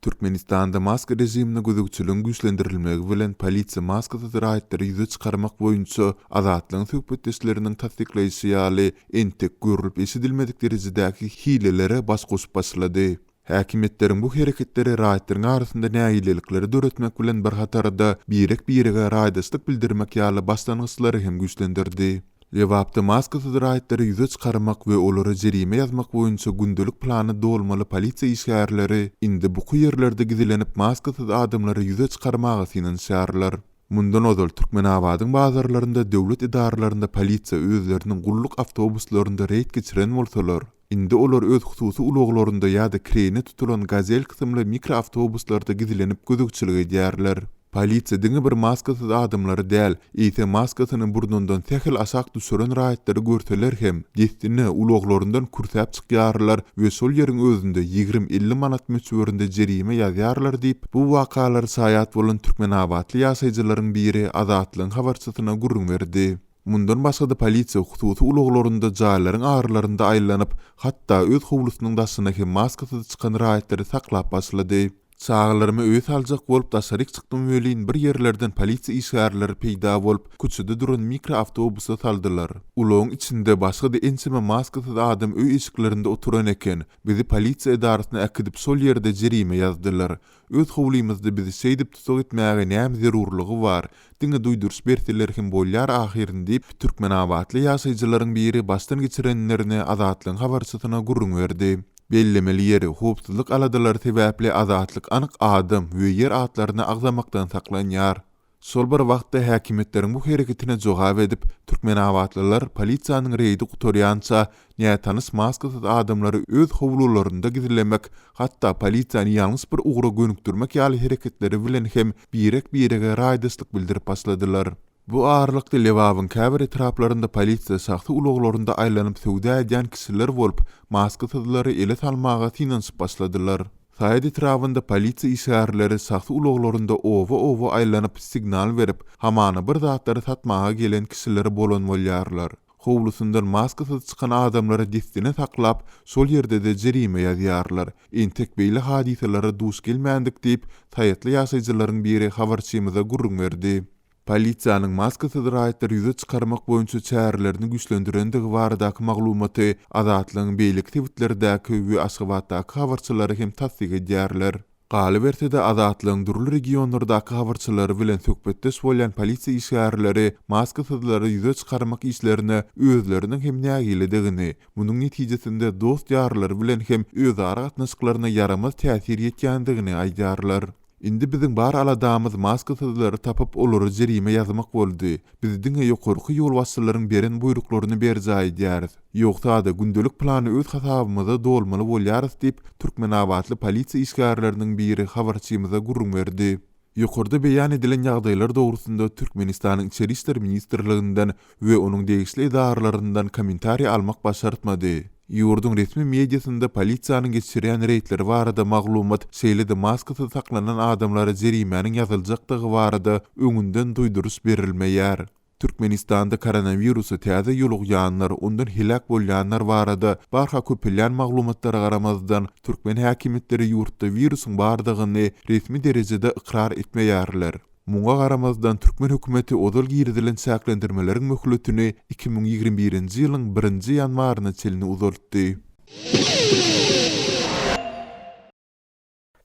Türkmenistanda maska režimine gözegçiligiň güýçlendirilmegi bilen polisiýa maskasyz raýatlary ýüze çykarmak boýunça Azatlygyň söhbetdeşleriniň tassyklaýşy ýaly, entek görlüp-eşidilmedik derejedäki hilelere baş goşup başlady. Häkimiýetleriň bu hereketleri raýatlaryň arasynda nägilelikleri döretmek bilen bir hatarda, birek-birege raýdaşlyk bildirmek ýaly başlangyçlary hem güýçlendirdi. Lebapda maskasyz raýatlary ýüze çykarmak we olara jerime ýazmak boýunça gündelik plany dolmaly polisiýa işgärleri indi buky ýerlerde gizlenip maskasyz adamlary ýüze çykarmaga synanyşýarlar. Mundan ozal Türkmenabadyň bazarlarynda döwlet edaralarynda polisiýa özleriniň gulluk awtobuslarynda reýd geçiren bolsalar, indi olar öz hususy ulaglarynda ýa-da kireýine tutulan Gazel kysymly mikroawtobuslarda gizlenip gözegçilik edýärler. Polisiýa diňe bir maskasyz adamlary däl, eýse maskasyny burnundan sähel aşak düşüren raýatlary görseler hem, dessine ulaglaryndan kürsäp çykýarlar we şol ýeriň özünde ýigrim-elli manat möçberinde jerime ýazýarlar diýip, bu wakalara şaýat bolan türkmenabatly ýaşaýjylaryň biri Azatlygyň habarçysyna gürrüň berdi. Mundan başga-da polisiýa hususy ulaglarynda jaýlaryň aralarynda aýlanyp, hatda öz howlusynyň daşyna hem maskasyz çykan raýatlary saklap başlady. Çagalarymy öýe saljak bolup daşaryk çykdym welin bir ýerlerden polisiýa işgärleri peýda bolup, köçede duran mikroawtobusa saldylar. Ulagyň içinde başga-da ençeme maskasyz adam öý eşiklerinde oturan eken. Bizi polisiýa edarasyna äkidip şol ýerde jerime ýazdylar. Öz howlymyzda bizi şeýdip tussag etmäge näme zerurlygy bar? Diňe duýduryş berseler hem bolýar ahyryn diýip, türkmenabatly ýaşaýjylaryň biri başdan geçirenlerini Azatlygyň habarçysyna gürrüň berdi. Bellemeli ýeri, howpsuzlyk aladalary sebäpli Azatlyk anyk adam we ýer atlaryny agzamakdan saklanýar. Şol bir wagtda, häkimiýetleriň bu hereketine jogap edip, türkmenabatlylar polisiýanyň reýdi gutarýança, nätanyş maskasyz adamlary öz howlularynda gizlemek, hatda polisiýany ýalňyş bir ugra gönükdirmek ýaly hereketleri bilen hem birek-birege raýdaşlyk bildirip başladylar. Bu aralykda, Lebabyň käbir etraplarynda polisiýa şahsy ulaglarynda aýlanyp söwda edýän kişiler bolup, maskasyzlary ele salmaga synanyşyp başladylar. Saýat etrabynda polisiýa işgärleri şahsy ulaglarynda oba-oba aýlanyp, signal berip, hamana bir zatlary satmaga gelen kişiler bolan bolýarlar. Howlusyndan maskasyz çykan adamlary dessine saklap, şol ýerde-de jerime ýazýarlar. Entek beýle hadysalara duş gelmändik diýip, saýatly ýaşaýjylaryň biri habarçymyza gürrüň berdi. Polisiýanyň maskasyz raýatlary ýüze çykarmak boýunça çärelerini güýçlendirendigi baradaky maglumaty Azatlygyň beýleki sebitlerdäki we Aşgabatdaky habarçylary hem tassyk edýärler. Galyberse-de, Azatlygyň dürli regionlardaky habarçylary bilen söhbetdeş bolýan polisiýa işgärleri maskasyzlary ýüze çykarmak işlerine özleriniň hem nägiledigini, munuň netijesinde dost-ýarlary bilen hem özara gatnaşyklaryna ýaramaz täsir ýetýändigini aýdýarlar. Indi biziň bar aladamyz maskasyzlary tapyp, olara jerime ýazmak boldy. Biz diňe ýokarky ýolbaşçylaryň beren buýruklaryny berjaý edýäris. Ýogsa-da, gündelik plany öz hasabymyza dolmaly bolýarys diýip, türkmenabatly polisiýa işgärleriniň biri habarçymyza gürrüň berdi. Ýokarda beýan edilen ýagdaýlar dogrusynda Türkmenistanyň Içeri işler ministrliginden we onuň degişli edaralaryndan kommentariý almak başartmady. Ýurduň resmi mediasynda polisiýanyň geçirýän reýdleri barada maglumat, şeýle-de maskasyz saklanan adamlara jerimäniň ýazyljakdygy barada öňünden duýduryş berilmeýär. Türkmenistanda koronawirusa täze ýolugýanlar, ondan heläk bolýanlar barada barha köpelýän maglumatlara garamazdan, türkmen häkimiýetleri ýurtda wirusyň bardygyny resmi derejede ykrar etmeýärler. Muňa garamazdan, türkmen hökümeti ozal girizilen çäklendirmeleriň möhletini 2021-nji ýylyň birinji ýanwaryna çenli uzaltdy.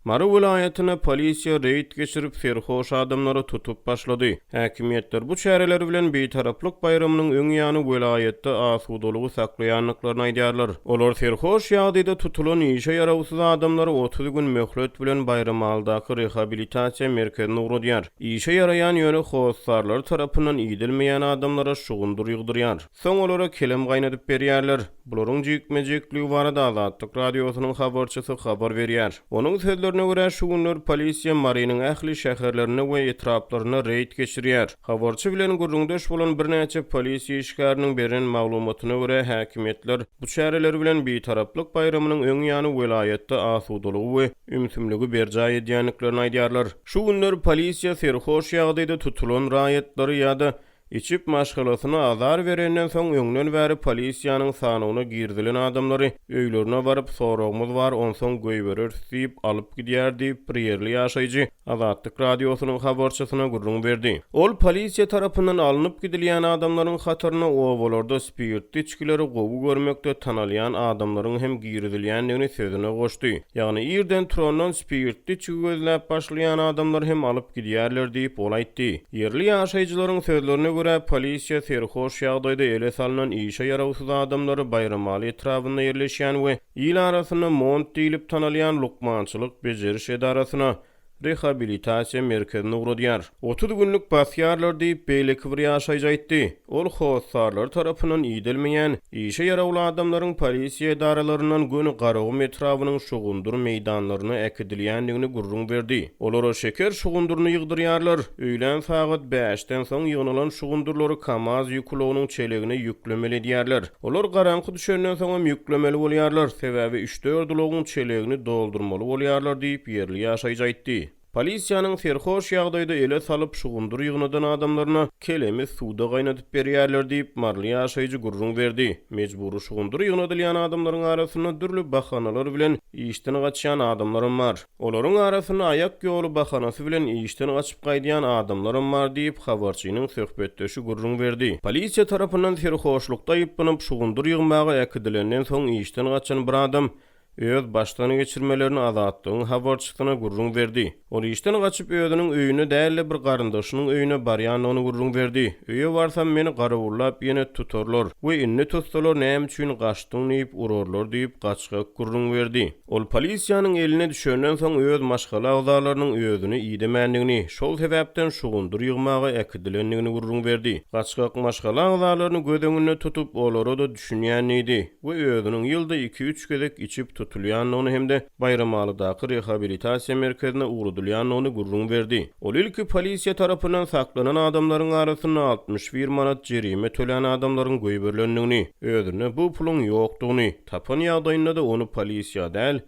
Mary welaýatynda polisiýa reýd geçirip, serhoş adamlary tutup başlady. Häkimiýetler bu çäreler bilen Bitaraplyk baýramynyň öň ýany welaýatda asudalygy saklaýandyklaryny aýdýarlar. Olar serhoş ýagdaýda tutulan işe ýarawsyz adamlary 30 gün möhlet bilen Baýramalydaky rehabilitasiýa merkezine ugradýar. Işe ýaraýan, ýöne hossarlary tarapyndan idilmeýän adamlara şugundyr ýygdyrýar. Soň olara kelem gaýnadyp berýärler. Bularyň jikme-jikligi barada Azatlyk Radiosynyň habarçysy habar berýär. Onuň sözlerine görä, şu günler polisiýa Marynyň ähli şäherlerinde we etraplarynda reýd geçirýär. Habarçy bilen gürrüňdeş bolan birnäçe polisiýa işgäriniň beren maglumatyna görä, häkimiýetler bu çäreler bilen Bitaraplyk baýramynyň öň ýany welaýatda asudalygy we ümsümligi berjaý edýändiklerini aýdýarlar. Şu günler polisiýa serhoş ýagdaýda tutulan raýatlary ýa-da. Içip, maşgalasyna azar berenden soň öňden bäri polisiýanyň sanawyna girizilen adamlary öýlerine baryp, soragymyz bar, onsoň goýbereris diýip, alyp gidýär diýip, bir ýerli ýaşaýjy Azatlyk Radiosynyň habarçysyna gürrüň berdi. Ol polisiýa tarapyndan alnyp gidilýän adamlaryň hataryna obalarda spirtli içgileri gowy görmekde tanalýan adamlaryň hem girizilýändigini sözüne goşdy. Ýagny irden turandan spirtli içgi gözläp başlaýan adamlary hem alyp gidýärler diýip, ol aýtdy. Ýerli ýaşaýjylaryň sözlerine görä, polisiýa serhoş ýagdaýda ele salnan işe ýarawsyz adamlary Baýramaly etrabynda ýerleşýän we il arasynda MONT diýlip tanalýan lukmançylyk bejeriş edarasyna, rehabilitasiýa merkezine ugradýar. 30 günlük basýarlar diýip, beýleki bir ýaşaýjy aýtdy. Ol hossarlary tarapyndan idelmeýän, işe ýarawly adamlaryň polisiýa edaralaryndan göni Garagum etrabynyň şugundyr meýdanlaryna äkidilýändigini gürrüň berdi. Olara şeker şugundyryny ýygdyrýarlar. Öýlän sagat bäşden soň ýygnalan şugundyrlary KAMAZ ýük ulagynyň çelegine ýüklemeli edýärler. Olar garaňky düşenden soňam ýüklemeli bolýarlar, sebäbi üç-dört ulagyň çelegini doldurmaly bolýarlar diýip, ýerli ýaşaýjy aýtdy. Polisiýanyň serhoş ýagdaýda ele salyp, şugundyr ýygnadan adamlaryna kelemi suwda gaýnadyp berýärler diýip, maryly ýaşaýjy gürrüň berdi. Mejbury şugundyr ýygnadylýan adamlaryň arasynda dürli bahanalar bilen işden gaçýan adamlaram bar. Olaryň arasynda aýak ýoly bahanasy bilen işden gaçyp gaýdýan adamlaram bar diýip, habarçynyň söhbetdeşi gürrüň berdi. Polisiýa tarapyndan serhoşlukda aýyplanyp, şugundyr ýygmaga äkidilenden soň işden gaçan bir adam öz başdan geçirmelerini Azatlygyň habarçysyna gürrüň berdi. Ol işden gaçyp özüniň öýüne däl-de bir garyndaşynyň öýüne barýandygyny gürrüň berdi. Öýe barsam meni garawullap ýene tutarlar we indi tutsalar näme üçin gaçdyň diýip urarlar diýip gaçgak gürrüň berdi. Ol polisiýanyň eline düşenden soň öz maşgala agzalarynyň özüni idemändigini, şol sebäpden şugundyr ýygmaga äkidilendigini gürrüň berdi. Gaçgak maşgala agzalaryny göz öňünde tutup olara-da düşünýän diýdi. We özüniň ýylda iki-üç gezek içip tutulýandygyny hem-de Baýramalydaky rehabilitasiýa merkezine ugradylýandygyny gürrüň berdi. Ol ilki polisiýa tarapyndan saklanan adamlaryň arasynda 61 manat jerime tölän adamlaryň goýberilendigini, özünde bu puluň ýokdugyny, tapan ýagdaýynda-da ony polisiýa däl,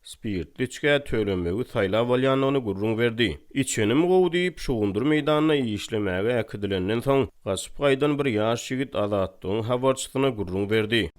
spirtli içgä tölemegi saýlap alýandygyny gürrüň berdi. Içenim gowy diýip, şugundyr meýdanyna işlemäge äkidilenden soň, gaçyp gaýdan bir ýaş ýigit Azatlygyň habarçysyna gürrüň berdi.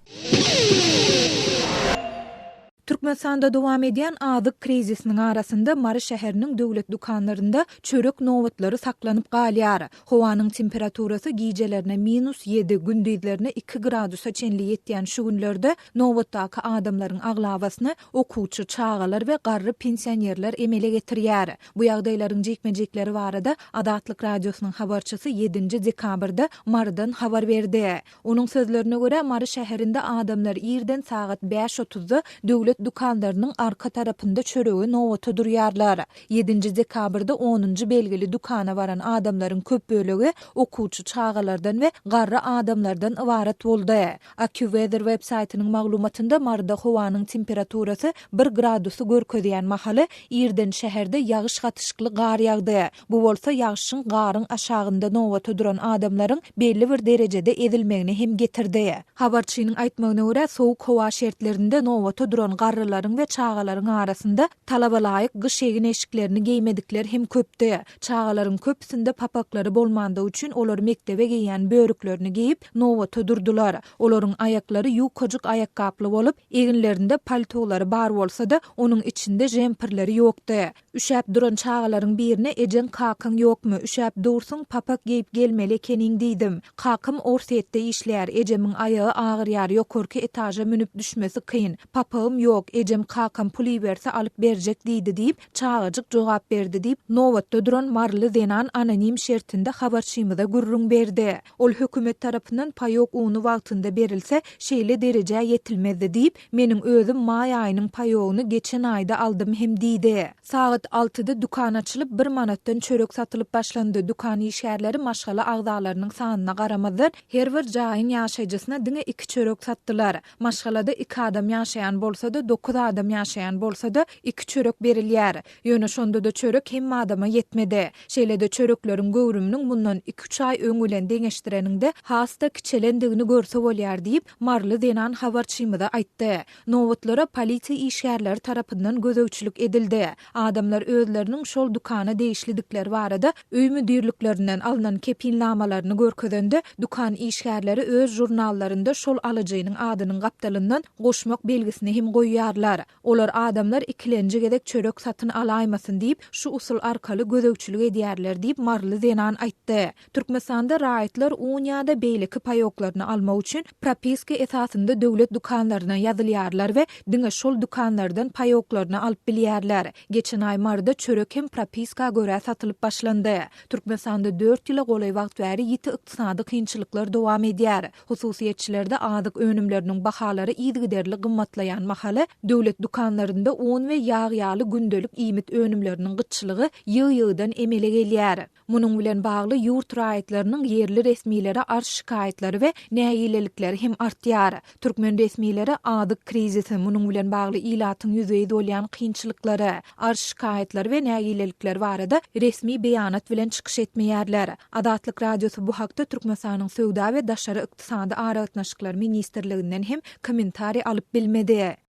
Türkmenistanda dowam edýän azyk krizisiniň arasynda Mary şäheriniň döwlet dükanlarynda çörek nobatlary saklanyp galýar. Howanyň temperaturasy gijelerine minus ýedi, gündizlerine iki gradusa çenli ýetýän şu günlerde nobatdaky adamlaryň aglabasyny okuwçy çagalar we garry pensionerler emele getirýär. Bu ýagdaýlaryň jikme-jikleri barada Azatlyk Radiosynyň habarçysy ýedinji dekabrda Marydan habar berdi. Onuň sözlerine görä, Mary şäherinde adamlar irden sagat bäş otuzda döwlet dükanlarynyň arka tarapynda çörege nobata durýarlar. Ýedinji dekabrda onunjy belgili dükana baran adamlaryň köp bölegi okuwçy çagalardan we garry adamlardan ybarat boldy. AccuWeather web saýtynyň maglumatynda Maryda howanyň temperaturasy bir gradusy görkezýän mahaly, irden şäherde ýagyş gatyşykly gar ýagdy. Bu bolsa ýagşyň garyň aşagynda nobata duran adamlaryň belli bir derejede ezilmegine hem getirdi. Habarçynyň aýtmagyna görä, sowuk howa şertlerinde nobata duran garrylaryň we çagalaryň arasynda talabalaýyk gyş egin-eşiklerini geýmedikler hem köpdi. Çagalaryň köpüsinde papaklary bolmandygy üçin olar mekdebe geýýän börüklerini geýip, nobata durdular. Olaryň aýaklary ýukajyk aýakgaply bolup, eginlerinde paltolary bar bolsa-da, onuň içinde žempirleri ýokdy. Üşäp duran çagalaryň birine ejeň kakaň ýokmy, üşäp dursuň, papak geýip gelmeli ekeniň diýdim. Kakam Orsýetde işleýär, ejemiň aýagy agyrýar, ýokarky etaža münüp düşmesi kyn. Papagym ýok, ejem kakam pul iberse alyp berjek diýdi diýip, çagajyk jogap berdi diýip, nobatda duran maryly zenan anonim şertinde habarçymyza gürrüň berdi. Ol hökümet tarapyndan paýok uny wagtynda berilse, şeýle derejä ýetilmezdi diýip, meniň özüm maý aýynyň paýogyny geçen aýda aldym hem diýdi. Sagat altyda dükan açylyp, bir manatdan çörek satylyp başlandy. Dükan işgärleri maşgala agzalarynyň sanyna garamazdan, her bir jaýyň ýaşaýjysyna diňe iki çörek satdylar. Maşgalada iki adam ýaşaýan bolsa-da, otagda dokuz adam ýaşaýan bolsa-da, iki çörek berilýär. Ýöne şonda-da çörek hemme adama ýetmedi. Şeýle-de çörekleriň göwrüminiň mundan iki-üç aý öň bilen deňeşdireniňde has-da kiçelendigini görse bolýar diýip, maryly zenan habarçymyza aýtdy. Nobatlara polisiýa işgärleri tarapyndan gözegçilik edildi. Adamlar özleriniň şol dükana degişlidikleri barada öý müdirliklerinden alnan kepilnamalaryny görkezende, dükan işgärleri öz žurnallarynda şol alyjynyň adynyň gapdalyndan goşmak belgisini hem goýýarlar. Olar adamlar ikilenji gezek çörek satyn alaýmasyn diýip, şu usul arkaly gözegçilik edýärler diýip, maryly zenan aýtdy. Türkmenistanda raýatlar un ýa-da beýleki paýoklaryny almak üçin propiska esasynda döwlet dükanlaryna ýazylýarlar we diňe şol dükanlardan paýoklaryny alyp bilýärler. Geçen aý Maryda çörek hem propiska görä satylyp başlandy. Türkmenistanda dört ýyla golaý wagt bäri ýiti ykdysady kynçylyklar dowam edýär. Hususyýetçilerde azyk önümleriniň bahalary yzygiderli gymmatlaýan mahaly, döwlet dükanlarynda un we ýag ýaly gündelik iýmit önümleriniň gytçylygy ýygy-ýygydan emele gelýär. Munuň bilen bagly ýurt raýatlarynyň ýerli resmilere arz-şikaýatlary we nägilelikleri hem artýar. Türkmen resmileri azyk krizisi, munuň bilen bagly ilatyň ýüzbe-ýüz bolýan kynçylyklary, arz-şikaýatlary we nägilelikleri barada resmi beýanat bilen çykyş etmeýärler. Azatlyk Radiosy bu hakda Türkmenistanyň Söwda we daşary ykdysady aragatnaşyklar ministrliginden hem kommentariý alyp bilmedi.